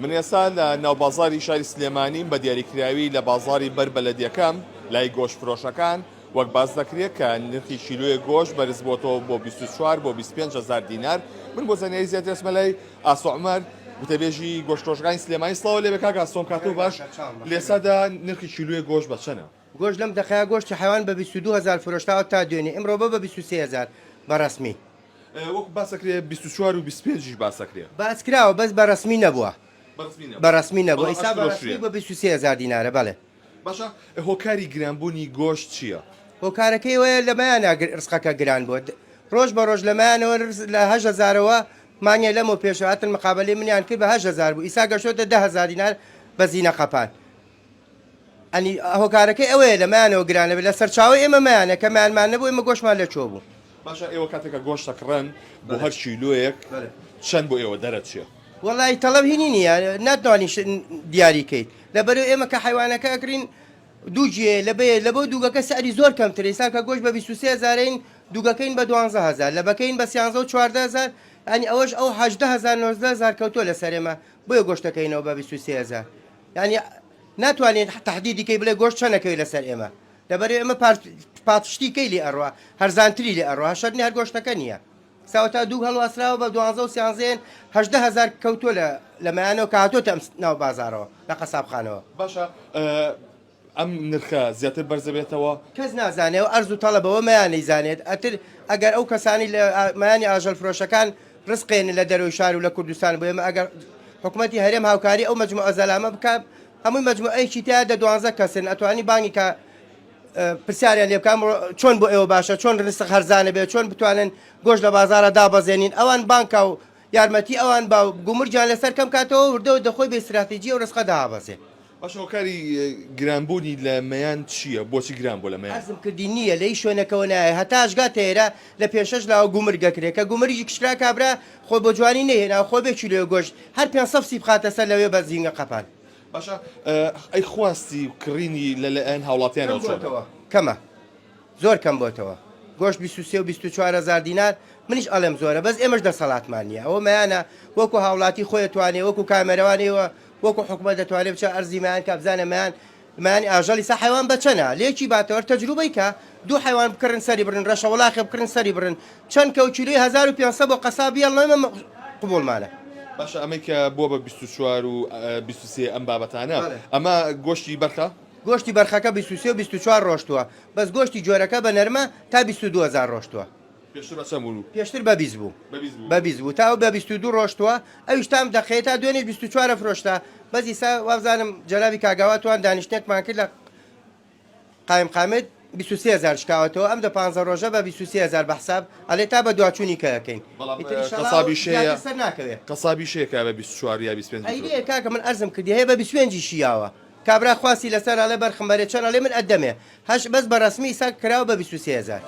من ئێستا لە ناوبازاری شاری سلێمانیم بە دیاریکراوی لە بازاری بەر بەلەدیەکەم لای گۆشت فرۆشەکان وەک باس دەکرێت کە نرخی کیلۆیەک گۆشت بەرزبۆتەوە بۆ 24 بۆ 25 هەزار دینار من بۆ زانیاری زیاتر ئەچمە لای ئاسۆ عومەر وتەبێژی گۆشتفرۆشەکانی سلێمانی سڵاو لێبێ کاک ئاسۆم کاتۆ باش لێسادا نرخی کیلۆیەک گۆشت بە چەنە؟ گۆشت لەم دەقەیە گۆشتی حەیوان بە 22 هەزار فرۆشتاوە تا دوێنێ ئمڕۆ بە بە 23 هەزار بە ڕەسمی. وەکو باس ئەکرێ 24 و 25 یش باس ئەکرێ. باس کراوە بەس بە ڕەسمی نەبووە. بە ڕەسمی نەبووە ئیسا بە ڕەسمی بە 23 هەزار دینارە بەڵێ. باشە هۆکاری گرانبوونی گۆشت چییە؟ هۆکارەکەی ئەوەیە لە مەیانا ڕزقەکە گران بووە ڕۆژ بە ڕۆژ لە مەیانەوە لە هەشت هەزارەوە مانگێ لەمەو پێش هاتن مقابەلەی منیان کرد بە 8000 بوو ئیسا گەشتۆتە 10000 دینار بە زینە قەپان ئەنی هۆکارەکەی ئەوەیە لە مەیانەوە گرانە بێت لە سەرچاوەی ئێمە مەیانە کە مەیانمان نەبوو ئێمە گۆشتمان لە کوێ بوو. باشە ئێوە کاتێک کە گۆشت دەکڕن بۆ هەر کیلۆیەک چەند بۆ ئێوە دەرەچێ؟ وەڵی تەڵەب هینی نییە ناتوانی دیاری کەیت لەبەرو ئێمە کە حیوانەکە ئەکرین دوو جێ لە بەیە لە بۆ دووگەکە سعری زۆر کەمتر ئێستا کە گۆشت بە 23 هەزارین دووگەکەین بە 12 هەزار لە بەکەین بە 13 و 14 هەزار ینی ئەوەش ئەو 18 هەزار 19 هەزار کەوتۆ لەسەر ئێمە بۆیە گۆشتەکەینەوە بە 23 هەزار یانی ناتوانێت تەحدیدی کەی بڵێ گۆشت چەند ئەکەوێت لەسەر ئێمە لەبەر ئێمە پاڵپشتی کەی لێ ئەڕوا هەرزانتری لێ ئەڕوا شەرت نیە هەر گۆشتەکە نییە ساوەتا دوو هەڵواسراوە بە دوانزە و سیانزەیەن 18 هەزار کەوتووە لە لە مەیانەوە کە هاتۆتە ئەم ناو بازارەوە لە قەسابخانەوە. باشە ئەم نرخە زیاتر بەرزەبێتەوە؟ کەس نازانێ و ئەرز و تەڵەب ئەوە مەیان نەیزانێت ئەتر ئەگەر ئەو کەسانی لە مەیانی ئاژەڵ فرۆشەکان ڕزقێنن لە دەرەوەی شار و لە کوردستان بۆ ئێمە ئەگەر حکومەتی هەرێم هاوکاری ئەو مەجموعە زەلامە بکا هەمووی مەجموعەیەکی تیا دە دوانزە کەسن ئەتوانی بانگی کە پرسیاریان لێ بکەم چۆن بۆ ئێوە باشە چۆن ڕزق هەرزانە بێت چۆن بتوانن گۆشت لە بازارە دابەزێنین ئەوان بانکا و یارمەتی ئەوان با و گومرگیان لەسەر کەم کاتەوە وردە وردە خۆی بە ئیستراتیجی ئەو ڕزقە دابەزێ. باشە هۆکاری گرانبوونی لە مەیان چییە؟ بۆچی گران بووە لە مەیان؟ عەرزم کردی نییە لە هیچ شوێنەکەوە نایە هەتا ئەشگاتە ئێرە لە پێنج شەش لاوە گومرگ ئەکرێ کە گومرگی کشرا کابرا خۆ بۆ جوانی نەیهێنا خۆ بێ کیلۆیە گۆشت هەر پێنج سەد سی بخاتە سەر لەوێ بە زینگە قەپان. باشە ئەی خواستی کڕینی لە لایەن کەم هاوڵاتیانەوە چۆنە؟ بۆتەوە کەمە. زۆر کەم بۆتەوە گۆشت 23 و 24 هەزار دینار منیش ئەڵێم زۆرە بەس ئێمەش دەسەڵاتمان نییە ئەوە مەیانە وەکو هاوڵاتی خۆی ئەتوانێ وەکو کامەرەوان ئێوە وەکو حکومەت دەتوانێ بچە ئەرزی مەیان کا بزانە مەیان مەیانی ئاژەڵی سا حەیوان بە چەنە لێکی باتەوە تەجروبەی کە دوو حەیوان بکڕن سەری بڕن ڕەشەوڵاخێ بکڕن سەری بڕن چەند کەو کیلۆی 1500 بۆ قەساب بیەڵنەوە ئێمە قبوڵمانە. باشە ئەمەی کە بووە بە 24 و 23 ئەم بابەتانە ئەمە گۆشتی بەرخە؟ گۆشتی بەرخەکە 23 و 24 ڕۆشتووە بەس گۆشتی جۆرەکە بە نەرمە تا 22 هەزار ڕۆشتووە. پێشتر بە چەند بوو؟ پێشتر بە 20 بوو. بە 20 بوو. بە 20 بوو تا ئەو بە 22 ڕۆشتووە ئەویش تام دەقەیە تا دوێنێش 24 فرۆشتا بەس ئیسا وابزانم جەنابی کاک ئاوات توان دانیشتنێکمان کرد لە قایمقامێت 23 هەزار شکاوەتەوە ئەم دە پانزە ڕۆژە بە 23 هەزار بە حساب ئەلێ تا بە دواچوونی کە ئەکەین بەڵام ئیتر ئیشەڵا ئەو قەسابیش هەیە زیاتر سەر ناکەوێ. قەسابیش هەیە کە بە 24 یا 25 ئەی بفرۆشێ. لێ کاکە من ئەرزم کردی هەیە بە 25 یشی یاوە کابرا خواستی لەسەر ئەڵێ بەرخم بەرێ چەند ئەڵێ من ئەدەمێ هەش بەس بە ڕەسمی ئیسا کراوە بە 23 هەزار.